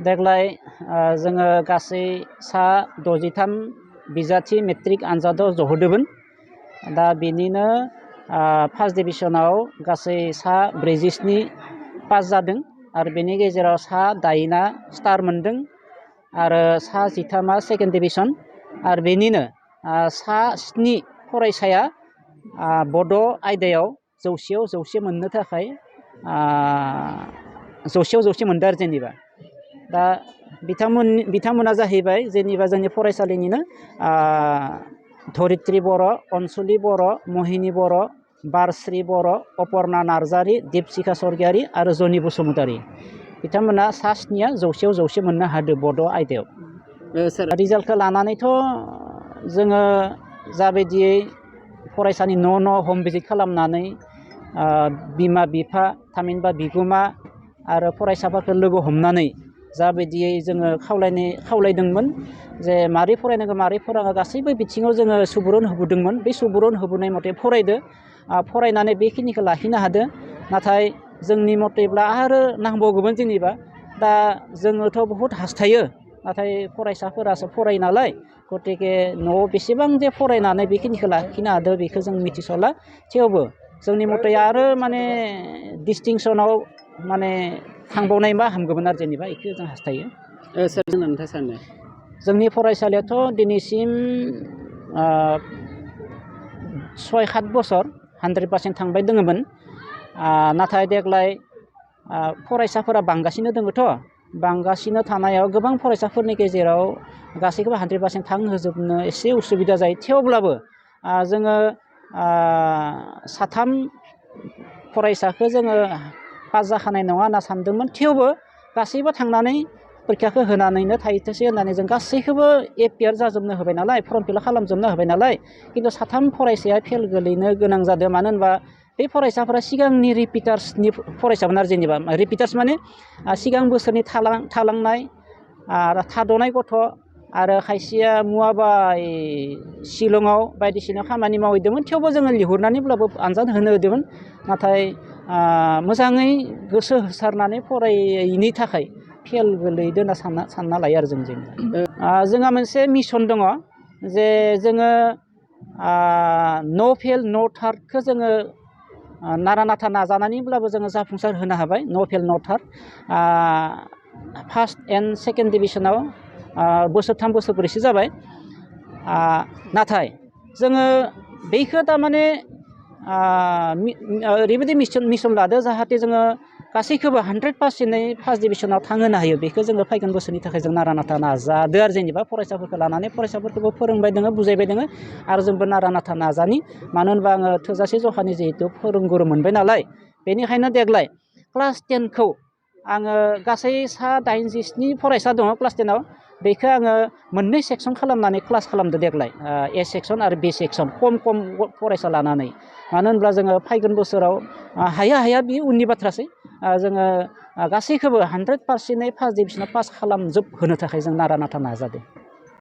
देग्लाय जोङो गासै सा 63 बिजाथि मेट्रिक आनजादाव जहोदोंमोन। दा बेनिनो फार्स्ट डिभिजनाव गासै सा 47 पास जादों आरो बेनि गेजेराव सा 8 स्टार मोनदों आरो सा 13 सेकेन्ड डिभिजन आरो बेनिनो सा 7 फरायसाया बड' आयदायाव 100आव 100 मोननो थाखाय 100आव 100 मोनदों आरो जेनेबा दा बिथांमोना जाहैबाय जेनेबा जोंनि फरायसालिनिनो धरित्रि बर', अनसुलि बर', महिनी बर', बारस्रि बर', अपर्ना नार्जारि, दीपशिखा स्वर्गियारि आरो जनि बसुमतारि। बिथांमोना सा 7आ 100आव 100 मोननो हादों बड' आयदायाव। रिजाल्टखौ लानानैथ' जोङो जाबायदियै फरायसानि न' हम भिजिट खालामनानै बिमा बिफा थामहिनबा बिगोमा आरो फरायसाफोरखौ लोगो हमनानै जाबायदियै जोङो खावलायदोंमोन जे मारै फरायनांगौ मारै फरायनांगौ गासैबो बिथिङाव जोङो सुबुरुन होबोदोंमोन। बे सुबुरुन होबोनाय मथे फरायनानै बेखिनिखौ लाखिनो हादों। नाथाय जोंनि मथेब्ला आरो नांबावगौमोन जेनेबा दा जोङोथ' बहुद हास्थायो नाथाय फरायसाफोरासो फरायो नालाय गतिके न'आव बेसेबां जे फरायनानै बेखिनिखौ लाखिनो हादों बेखौ जों मिथिस'ला। थेवबो जोंनि मथे आरो माने डिस्टिंसनाव माने थांबावनायबा हामगौमोन आरो जेनेबा बेखौ जों हास्थायो। जोंनि फरायसालियाथ' दिनैसिम 6-7 बोसोर 100% थांबाय दोङोमोन। नाथाय देग्लाय फरायसाफोरा बांगासिनो दोङोथ' बांगासिनो थानायाव गोबां फरायसाफोरनि गेजेराव गासैखौबो 100% थांहोजोबनो एसे उसुबिदा जायो। थेवब्लाबो जोङो 3 फरायसाखौ जोङो पास जाखानाय नङा होनना सानदोंमोन। थेवबो गासैबो थांनानै परिखाखौ होनानैनो थाहैथोंसै होननानै जों गासैखौबो एपियार जाजोबनो होबाय नालाय फर्म फिलआप खालामजोबनो होबाय नालाय खिन्थु 3 फरायसाया फेल गोलैनो गोनां जादों। मानो होनबा बे फरायसाफोरा सिगांनि रिपिटार्सनि फरायसामोन आरो जेनेबा रिपिटार्स माने सिगां बोसोरनि थालांनाय आरो थाद'नाय गथ' आरो खायसेया मुवाबा शिलंआव बायदिसिना खामानि मावहैदोंमोन। थेवबो जोङो लिंहरनानैब्लाबो आनजाद होनो होदोंमोन। नाथाय मोजाङै गोसो होसारनानै फरायैनि थाखाय फेल गोलैदों होनना सानना लायो आरो जोंहा मोनसे मिसन दङ जे जोङो नो फेल नो थार्डखौ जोङो नारा नाथा नाजानानैब्लाबो जोङो जाफुंसार होनो हाबाय। नो फेल नो थार्ड फार्स्ट एन्ड सेकेन्ड डिभिजनाव बोसोरथाम बोसोरब्रैसो जाबाय। नाथाय जोङो बेखौ थारमाने ओरैबायदि मिसन लादो जाहाथे जोङो गासैखौबो 100%यै फार्स्ट डिभिजनाव थांहोनो हायो। बेखौ जोङो फैगोन बोसोरनि थाखाय जों नारा नाथा नाजादों आरो जेनेबा फरायसाफोरखौ लानानै फरायसाफोरखौबो फोरोंबाय दोङो बुजायबाय दोङो आरो जोंबो नारा नाथा नाजानि। मानो होनबा आङो थोजासे जखानि जिहेथु फोरोंगुरु मोनबाय नालाय बेनिखायनो देग्लाय क्लास 10खौ आङो गासै सा 87 फरायसा दङ क्लास 10आव। बेखौ आङो मोननै सेक्सन खालामनानै क्लास खालामदों देग्लाय ए सेक्सन आरो बि सेक्सन खम फरायसा लानानै। मानो होनब्ला जोङो फैगोन बोसोराव हाया बे उननि बाथ्रासै जोङो गासैखौबो 100%यै फार्स्ट डिभिजनाव पास खालामजोबहोनो थाखाय जों नारा नाथा नाजादों।